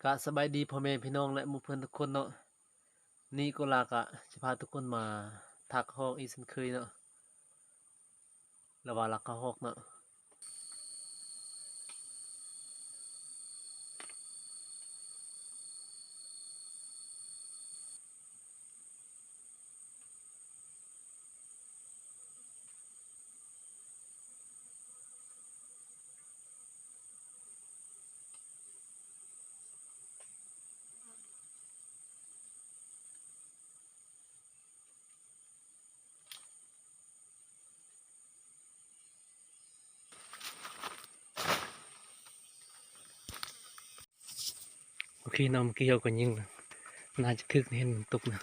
ກະສະບາຍດີພໍ່ແມ່ພີ່ນ້ອງ ແລະ ໝູ່ເພື່ອນທຸກຄົນເນາະ. ນີ້ໂກລາກະຊິພາທຸກຄົນມາຖາກກະຮອກອີກເຊັ່ນເຄີຍເນາະ ລະວ່າລັກກະຮອກເນາະ. ໂອເຄເນາະ ເມື່ອກີ້ເຮົາກໍຍິງ ໜ້າຈະຖືກເຫັນມັນຕົກນະ.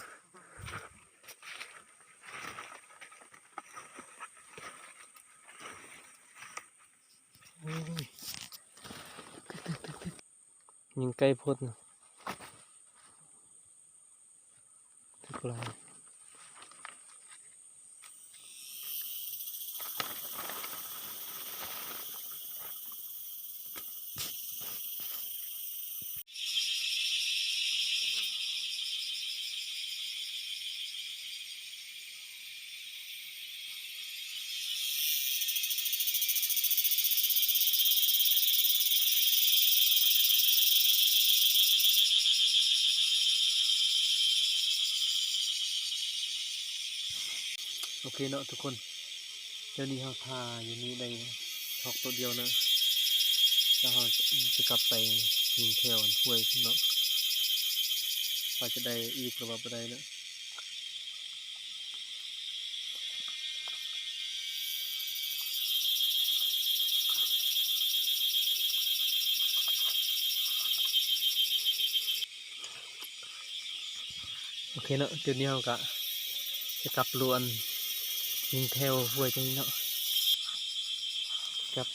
ໂອ້ຍ ຍິງໃກ້ໂພດນະ ຖືກຫຼາຍ. ໂອເຄເນາະທຸກຄົນ ດຽວນີ້ເຮົາຖ້າຢູ່ນີ້ໄດ້ຮອກໂຕດຽວເນາະ ແລ້ວເຮົາຈະກັບໄປຍິງແຖວຫ້ວຍເນາະ ວ່າຈະໄດ້ອີກຫຼືວ່າບໍ່ໄດ້ເນາະ. ໂອເຄເນາະ ຈຸດນີ້ເຮົາກະຈະກັບລວນຍິງແຖວຫ້ວຍຈັ່ງນີ້ເນາະ ກັບ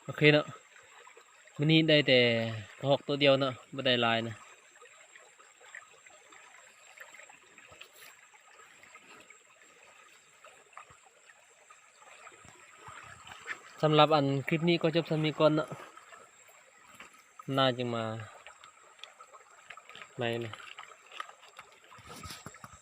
ໂອເຄເນາະ ມື້ນີ້ໄດ້ແຕ່ກະຮອກໂຕດຽວເນາະ ບໍ່ໄດ້ຫຼາຍນະ. ສຳລັບອັນຄລິບນີ້ກໍຈົບສ່ຳນີ້ກ່ອນເນາະ ໜ້າຈຶ່ງມາໃໝ່ເນາະ.